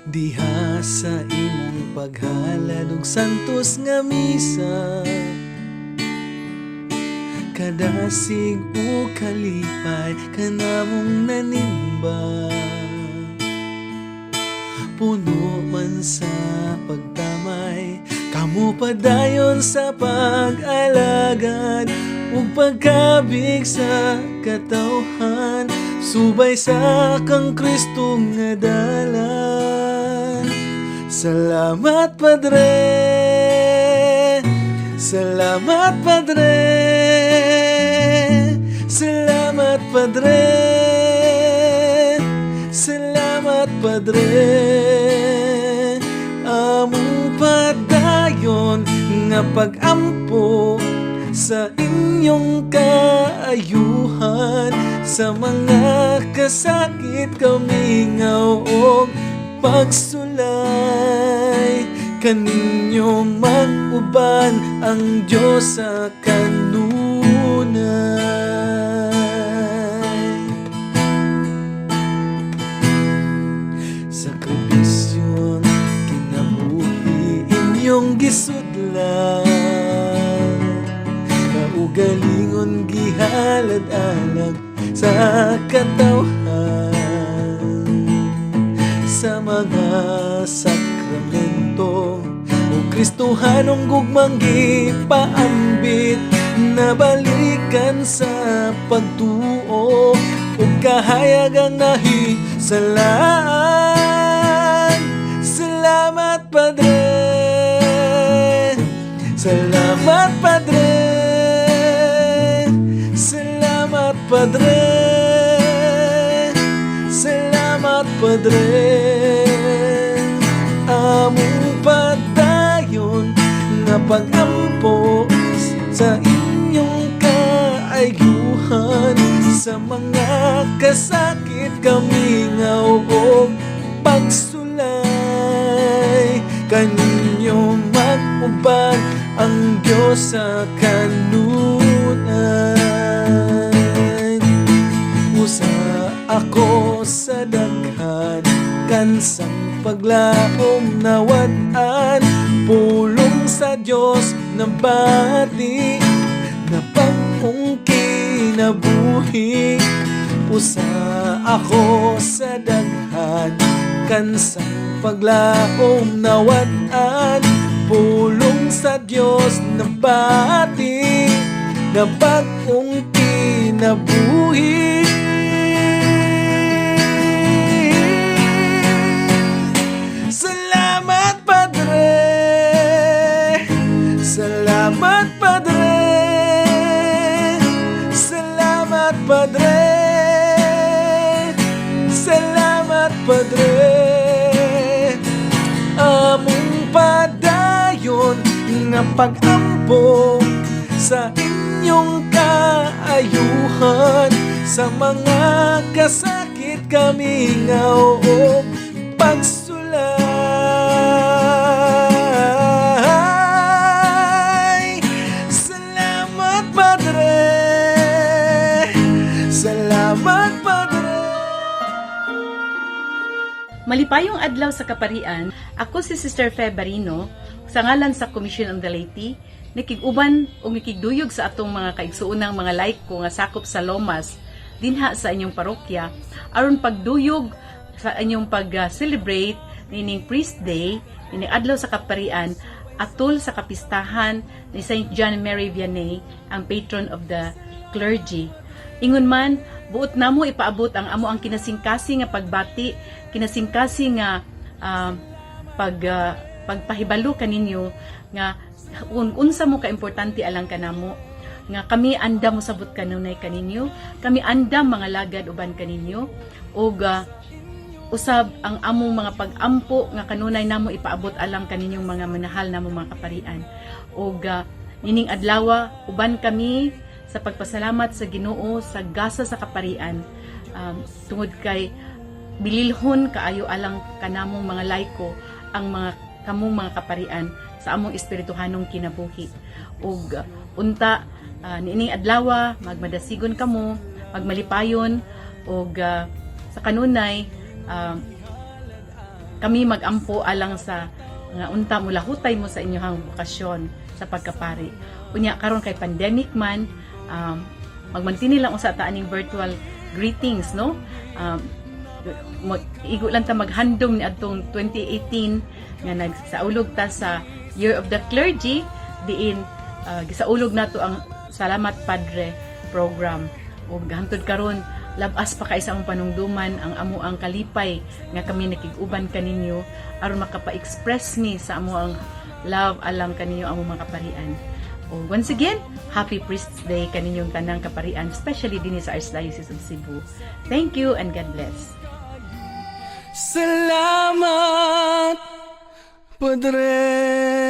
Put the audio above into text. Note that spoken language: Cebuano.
Diha sa imong paghalad og santos nga misa, kadasig o kalipay kanamong nanimba. Puno man sa pagtamay, kamo padayon sa pag-alagad ug pagkabig sa katawhan, subay sa kang Kristo nga dalan. Salamat, Padre. Salamat, Padre. Salamat, Padre. Salamat, Padre. Among padayon nga pag-ampo sa inyong kaayuhan. Sa mga kasakit, kamingaw og pagsulay. Kaninyo mag-uban ang Diyos sa kanunay. Sakripisyon kinabuhi inyong gisudlan, kaugalingon gihalad alang sa katawhan. Sa mga sakramento o Kristohanong gugmang gipaambit, nabalikan sa pagtuo ug kahayag ang nahisalaan. Salamat, Padre. Salamat, Padre. Salamat, Padre. Salamat, Padre. Among padayon nga pag-ampo sa inyong kaayuhan. Sa mga kasakit, kamingaw og pagsulay. Kaninyo mag-uban ang Diyos sa kanunay. Usa ako sa daghan kansang paglaom nawad-an. Pulong sa Diyos nabati na bag-ong kinabuhi. Usa ako sa daghan kansang paglaom nawad-an. Pulong sa Diyos nabati na bag-ong kinabuhi. Salamat, Padre. Salamat, Padre. Salamat, Padre. Salamat, Padre. Among padayon nga pag-ampo sa inyong kaayuhan. Sa mga kasakit, kamingaw og pagsulay. Salamat, Padre. Salamat, Padre. Malipayong adlaw sa Kaparian. Ako si Sister Fe Barino, sa ngalan sa Commission on the Laity, nakig-uban o nakigduyog sa atong mga kaigsuonang mga laiko nga sakop sa Lomas dinha sa inyong parokya aron pagduyog sa inyong pag-celebrate nining Priest Day, nining adlaw sa Kaparian, atol sa kapistahan ni Saint John Mary Vianney, ang patron of the clergy. Ingon man, buot namo ipaabot ang amo ang kinasingkasing nga pagbati, kinasingkasing nga pagpahibalo kaninyo nga kung unsa mo kaimportante alang kanamo, nga kami andam mosabot kanunay kaninyo, kami andam mangalagad uban kaninyo, ug usab ang among mga pag-ampo nga kanunay namo ipaabot alang kaninyong mga minahal namo mga kaparian. Ug nining adlawa, uban kami sa pagpasalamat sa Ginoo sa gasa sa Kaparian tungod kay bililhon kaayo alang kanamong mga laiko ang mga kamong mga kaparian sa among espirituhanong kinabuhi. Ug unta niining adlawa, magmadasigon kamo, magmalipayon, ug sa kanunay Kami magampo alang sa nga unta mulahutay mo sa inyong bokasyon sa pagkapari. Unya karon kay pandemic man, magmantini lang usa ta aning virtual greetings, no? Igo lang ta maghandom ni adtong 2018 nga nagsaulog ta sa Year of the Clergy, diin gisaulog nato ang Salamat Padre program. Ug hangtod karon, labas pa kay sa among panungduman ang amo ang kalipay nga kami nakig-uban kaninyo aron makapa-express mi sa amo ang love alang kaninyo, among mga kaparian. O once again, Happy Priest's Day kaninyong tanang kaparian, especially dinhi sa Archdiocese of Cebu. Thank you and God bless. Salamat, Padre.